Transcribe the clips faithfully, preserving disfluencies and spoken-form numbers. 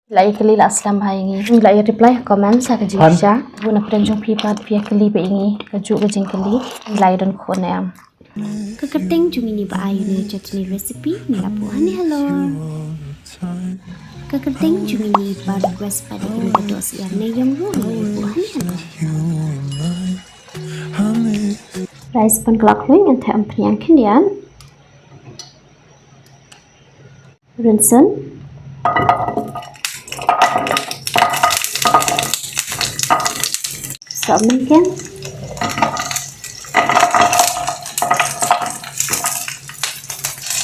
La ïa kylli la slem bha ïa ngi. Ngi la ïa reply comment ha ka jingshisha. Bun na pdeng jong phi pat phi ïa kylli bha ïa ngi kajuh ka jingkylli. Ngi la ïa don khun em. Ka kyrteng jong ngi ba ai ïa une u chutney recipe ngi la buh hangne halor. Ka kyrteng jong ngi ba request pat ïa kane ka doh syiar ne ïong ruh ngi la buh hangne halor. Rice pan khlak hlui ngan theh umphniang khyndiat. Rynsun. Sohmynken.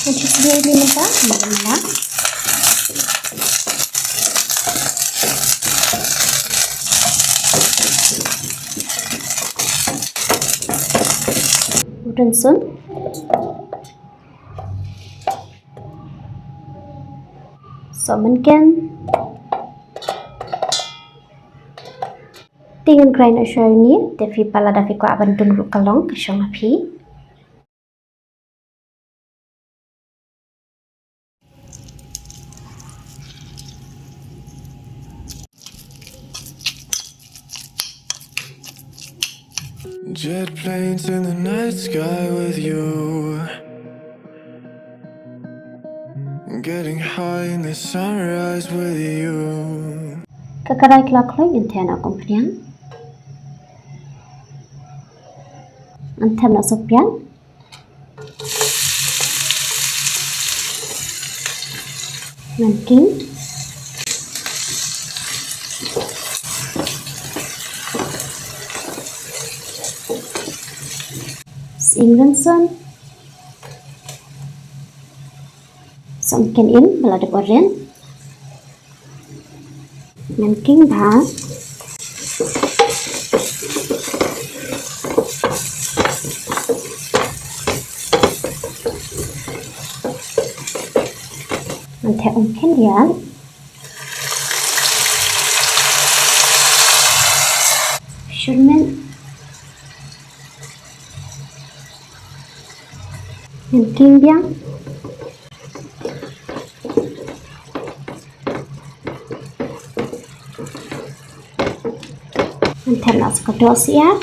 Ngan shu slieh ïa ini mynta, mynta. Rynsun. Sohmynken. Te ngan grind noh shuwa ïa une, te phi pat lada phi kwah ban dun ruh ka long ka shong na phi. Jet planes in the night sky with you. Getting high in the sunrise with you. Ka karai khlak hlui ngan theh noh ka umphniang. Ngan theh noh sohpian. Ngan king. Sying rynsun. Sohmynken im ba la dep oren. Ngan king bha. Ngan theh um khyndiat. Shyrmit. Ngan king biang. Ngan theh noh sa ka doh syiar.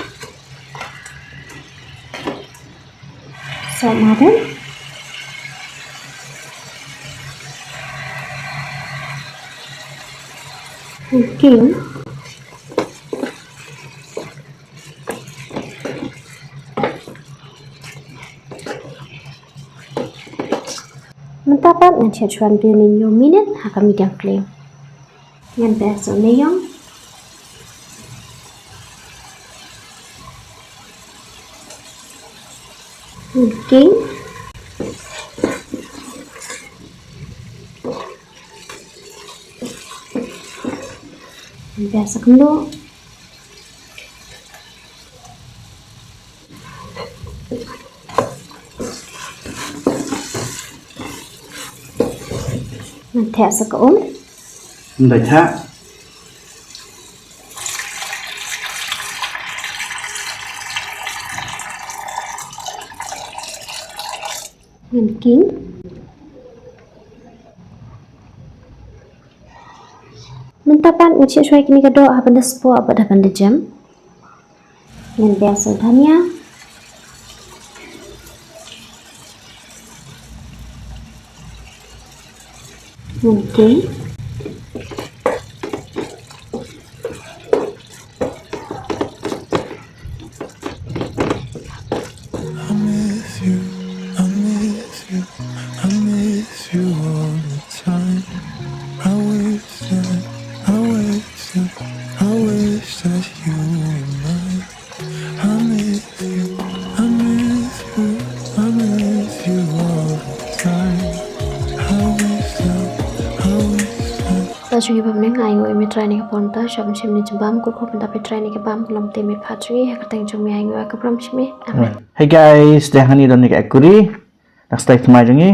Sohmadan. Ngan king. Mynta pat ngan shet shuwa ïa une hynñiew minit ha ka medium flame. Ngan ber sa une ïong. Ngan king. Ngan ber sa kumno. Ngan theh sa ka um. Nda theh. Ngan king. Mynta pat ngan shet shuwa ïa kine ka doh ha ban da spah bad ha ban da jem. Ngan ber sa u dhania. Ngan king. I miss you, I miss you, I miss you all the time. I wish that, I wish that, I wish that you were mine. I miss you, I miss you, I miss you all the time. I wish that, I wish that. Ba jong i ba mneng ai ngu i me trai ne ka pon ta shop shim ne jembam kur kur pynta pe trai ne ka bam kulam te me phat jong i ha ka teng jong me ai ngu ka pram shim me. Amen. Hey guys, te hangne don ne ka ekuri. Nak style tmai jong i.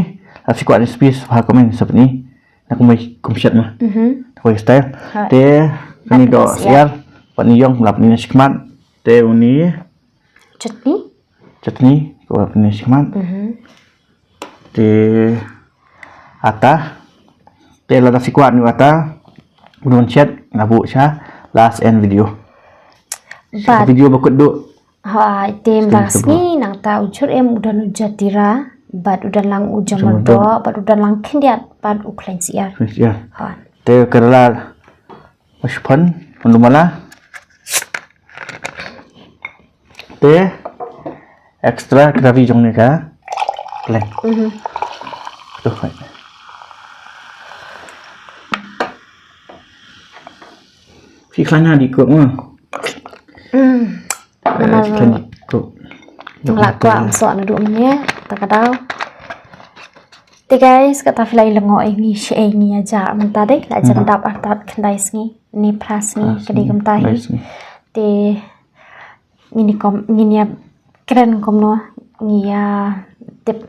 La phi kwah ne space ha comment sa pyni. Nak kumai kum shet ma. Mhm. Nak kumai style. Te kani do siar. Pat ni yong la pyni shikmat. Te uni. Chutney. Chutney ko la pyni shikmat. Mhm. Te ata. Te lada phi kwah ne u ata. Bun chet nga buh sha last end video. Sha video ba kut duh. Ha, te ym da sngi nangta u jur em u don u jatira bad u don lang u jamar do bad u don lang khyndiat bad u khlaiñ syiar. Khlaiñ syiar. Ha. Te ka la ba shipon, un mala. Te extra gravy jong ne ka pleng. Mhm. Tu hai. Phi khlaiñ ha di kok mo. Hmm. Phi khlaiñ di kok. Nang la kwah so na du mne ta ka daw. Te guys, kata phi la i lyngngoh ïa ngi shi ei ngi ïa ja mynta dei la jan dap artat khyndai sngi ne phra sngi ka dei kumta hi. Te ngin ïa kom ngin ïa kren kumno ngi ïa tip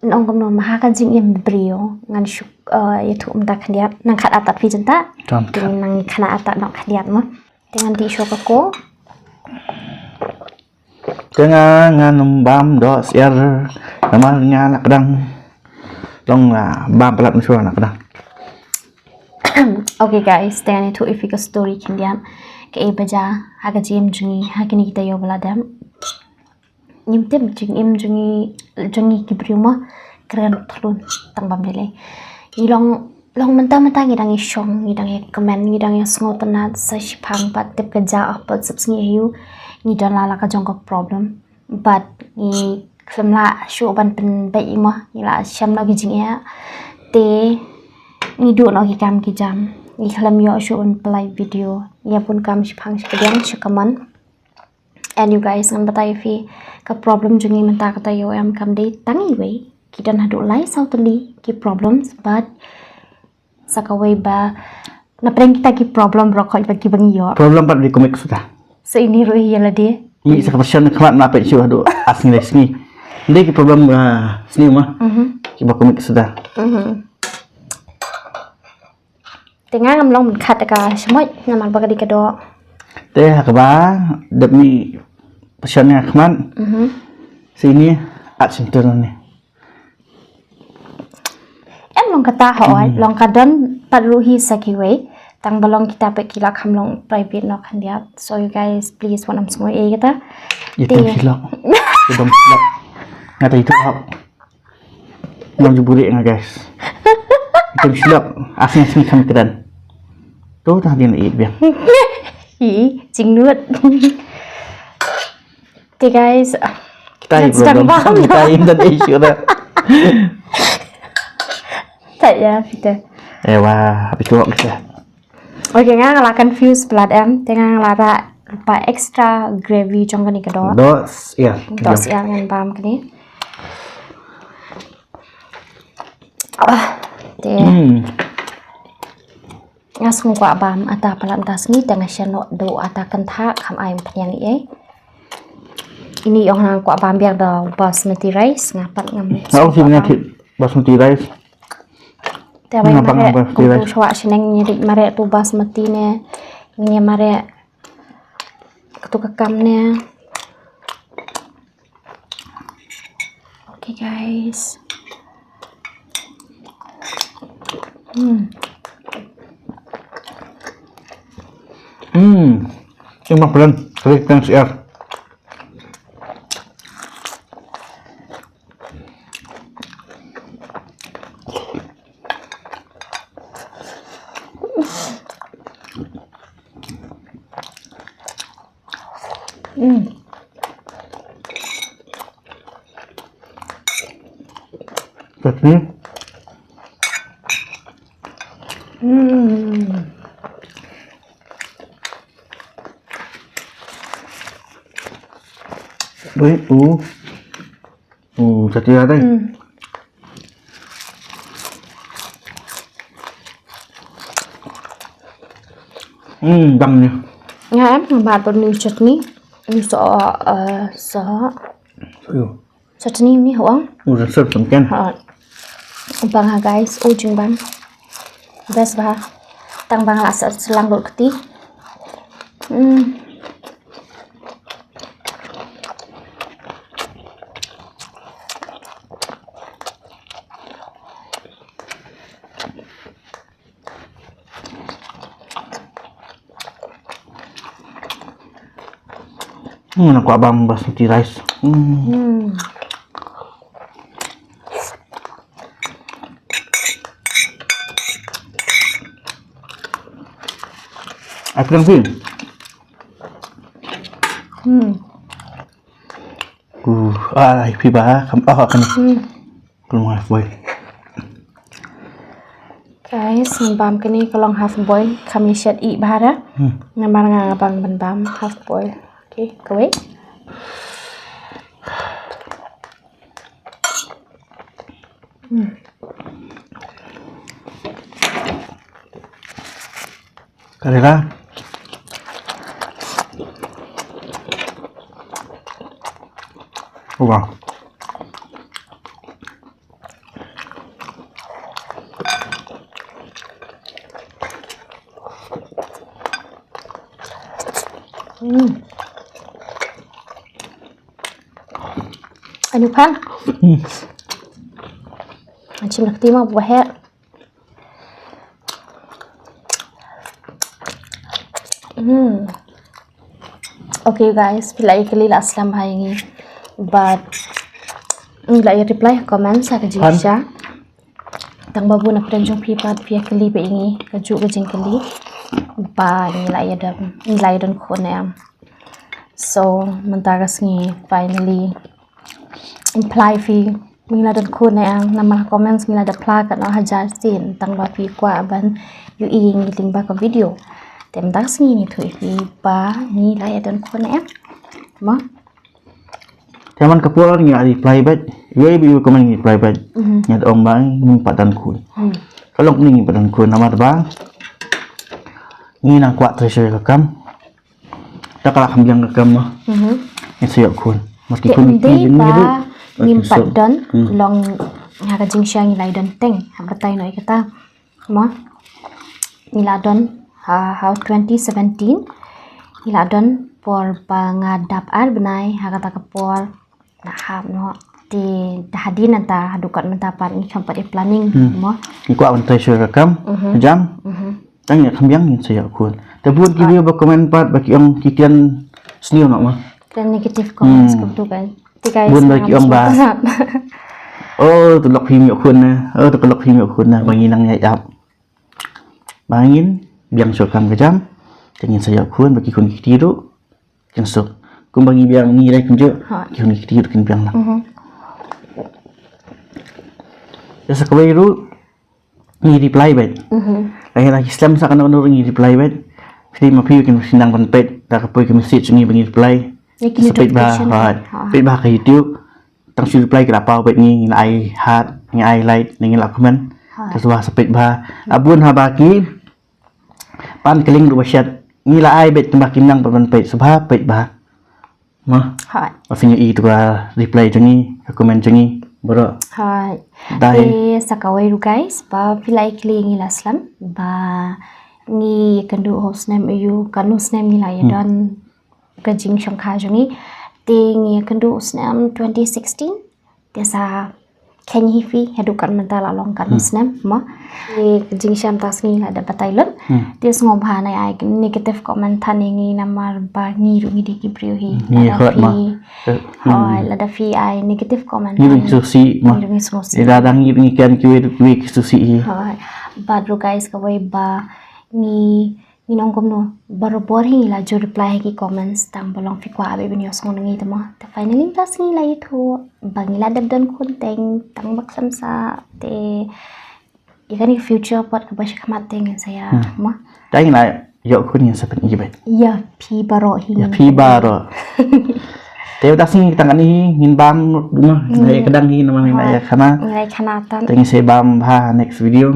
nong kumno ma ha ka jingim briew ngan shu ïathuh mynta khyndiat nang khat artat phi jynta. Te nang khat artat nong khyndiat mo. Te ngan dih shuwa ka ko. Te nga ngan ym bam doh syiar namar nga la kdang. Long la bam palat mynshuwa la kdang. Okay guys, te ngan ïathuh ïa phi ka story khyndiat. Kaei ba jia ha ka jingim jong ngi ha kine ki taïew ba la dep. Ngim tip jingim jong ngi jong ngi ki briew mo kren thlun tang bam lei lei. Ngi long long mynta mynta ngi dang ïa shong ngi dang ïa kmen ngi dang ïa sngewtynnat sa shiphang pat tip ka jia ah pat sep sngi ayu ngi don la la ka jong ka problem. But ngi khlem lah shuh ban pynbeit ïa mo ngi lah shem noh ki jingeh. Te ngi duh noh ki kam ki jam ngi khlem ïoh shuh ban pynlait video ïa bun kam shiphang shi pdiang shi kaman. And you guys ngan batai ïa phi ka problem jong ngi mynta kata ïoh em kam dei tang iwei ki don haduh lai saw tylli ki problems but sa kawei ba na pdeng kita ki problem rok khoi ba ki ba ngi ïoh. Problem pat ri komik suda. So ini ruh ïa lade. Ngi sa ka passion khmat na pet shu haduh as ngi sngi. Dei ki problem ba sngi ma. Mhm. Ki ba komik suda. Mhm. Te nga ngam long ban khat ka shmoit namar ba ka dei ka doh. Te ha kaba dep mi passion nga khmat. Mhm. Sini at sintel ni. Em long kata hoi, long ka don pat ruh hi sa kiwei. Tang ba long kita pek ki la kham long private noh khyndiat. So you guys please wan am sngoi ei kata. Ito silok. Ito silok. Nga ta ito hok. Ngam ju buri nga guys. Ito silok. Asing asing kham kren. Tu ta din eit biang. Hi, jinglut. Te guys, kita hi problem. Kita hi dan issue dah. Tak ya, kita. Eh wah, habis tu kita. Okay, nga la confuse blood em, te nga la ra pa extra gravy jong kani ka doh. Doh, ya. Doh ya ngan bam kani. Ah, te. Hmm. Nga sngew kwah bam ata palat mynta sngi te nga shen noh doh ata kynthah kham ai pynïang ei. Ini ong nga kwah bam biang da basmati rice nga pat ngam. Nga ong si nga thit basmati rice. Te bai mareh kum tu shwa shineng ngi dik mareh tu basmati ne ngi mareh tu ka kam ne. Okay guys. Hmm. Hmm. Ini mah pelan, kali kan siar. Hmm. Chutney. Hmm. Wait, oh. Oh, chutney ada. Hmm. Hmm, dang ni. Nga em, nga ba tu ni chutney. Ni so, eh, so. Ayo. Chutney ni ho ang. Oh, dah serve sengken. Ha. Bang ha guys, oh jingbam. Best ba. Tang bang la sa selang dot keti. Hmm. Hmm, nga kwah bam basmati rice. Hmm. Hmm. Ai pdeng phi. Hmm. Uh, ai phi ba kam oh kan. Hmm. Ka long half boil. Guys, ngan bam kane ka long half boil, kam ïa shet ih bha. Hmm. Namar nga bang ban bam half boil. Okay, kawei. Hmm. Ka rila. Wow. Hmm. Ani pan. Hmm. Achim nak tima buah. Hmm. Okay guys, phi la ïa kylli la slem bha ïa ngi. But ngi la ïa reply comment ha ka jingshisha. Tang ba bun na pdeng jong phi pat phi ïa kylli bad ïa ngi kajuh ka jingkylli. Ba ngi la ïa don, ngi la ïa don khun ne em. So mynta ka sngi finally reply phi. Ngi la don khun ne em, namar comments ngi la da phla katno hajar sien, tang ba phi kwah ban ïohi ïa ngi lyngba ka video. Te mynta ka sngi ngi ïathuh ïa phi ba ngi la ïa don khun ne em. Mo? Te man ka por ngi la reply back, ïohi ba ïohi comment ngi reply back. Mhm. Ngi ong ba ngim pat don khun. Hmm. Ka long kumne ngim pat don khun namar ba ngi nang kwah treasure ka kam. Te ka la kham biang ka kam mo. Mhm. Ngin sa ïoh khun. Maski khun ym dei ba ngim pat don, long ha ka jingshisha ngi la ïa don teng. Hap batai noh ïa kata. Mo. Ngi la don ha, ha twenty seventeen. Ngi la don por ba nga dap ar bnai ha kata ka por. Nga hap noh. Te da hadien nangta haduh katne mynta pat ngi kham pat ïa planning mo. Ngi kwah ban treasure ka kam. Mhm. Jam. Mhm. Tang ïa kham biang ngin sa ïoh khun. Te bun kiwei ba comment pat ba ki ong ki kren sniew noh mo. Kren negative comments kumtu kan. Te guys, bun ba ki ong ba. Oh, to lok phim ïoh khun na. Oh, to lok phim ïoh khun na ba ngi nang ïa ap. Ba ngin biang shuh kam ka jam. Te ngin sa ïoh khun ba ki khun ki kti ruh kin suk. Kumba ngi biang ngi rai kumjuh. Ki khun ki kti ruh kin biang lang. Mhm. Te sa kawei ruh ngi reply back. Mhm. Lada ki slem sa kano kano ngi reply back. Phi ma phi kin sdang ban peit da ka poi ka message ngi ba ngi reply. Sa peit bha, peit bha ka YouTube. Tang shu reply ki la paw back ngi, ngi la ai heart, ngi ai like, ngi la comment. Te sa bha sa peit bha. Abun haba ki pan ka link ruh ba shet ngi la ai back tang ba kim nang pat ban peit, sa bha peit bha. Mo. Hooid. Ba phin ïohi ïa ka reply jong ngi, ka comment jong ngi baroh. Hooid. Te sa kawei ruh guys, ba phi la ïa kylli ngi la slem ba ngi ïa kynduh ha u snem aiu, kano snem ngi la ïa don ka jingshongkha jong ngi. Te ngi ïa kynduh u snem twenty sixteen. Te sa kheiñ hi phi haduh katne mynta la long katno snem mo. Te ka jingshisha mynta sngi la dep batai lut. Te sngewbha nai ai negative comment than ïa ngi namar ba ngi ruh ngi dei ki briew hi. Ngi hot mo. Hooid, lada phi ai negative comment ngi ruh ngi sngewsih mo. Ngi ruh ngi sngewsih. Lada ngi ruh ngi kren kiwei ruh kiwei ki sngewsih hi. Hooid. Bad ruh guys kawei ba ngi Ngi ong kumno, barabor hi ngi la ju reply ha ki comments tang ba long phi kwah bad ban ïohsngew na ngi te mo. Te finally mynta sngi la ïathuh ba ngi la dep don khun teng tang ba khlem sah te ïa kane ka future pat kaba sha khmat te ngin sa ïa mo. Te ngi la ïoh khun ngin sa pyni bad ïa phi baroh hi. Ïa phi baroh. Te mynta sngi tang kane hi ngin bam mo, ngi la ïa kdang hi namar ngi la ïa khana. Ngi la ïa khana tan. Te ngin sa bam ha next video.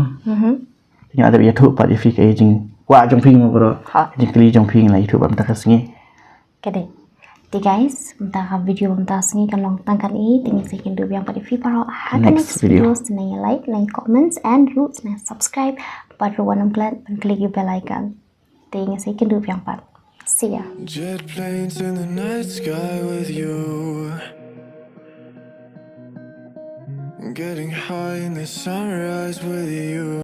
Ngi la dep ïathuh pat ïa phi ka jingkwah jong phi mo bro. Jingkylli jong phi ngi la ïathuh pat mynta ka sngi. Ka dei. Te guys, mynta ka video mynta sngi kan long tang kane, te ngin sa ïakynduh biang pat ïa phi baroh ha ka next video. Sngewbha like, like, comments and ruh sngewbha subscribe. Bad ruh wat nym klet ban click ïa u bell icon. Te ngin sa ïakynduh biang pat. See ya. Jet planes in the night sky with you. Getting high in the sunrise with you.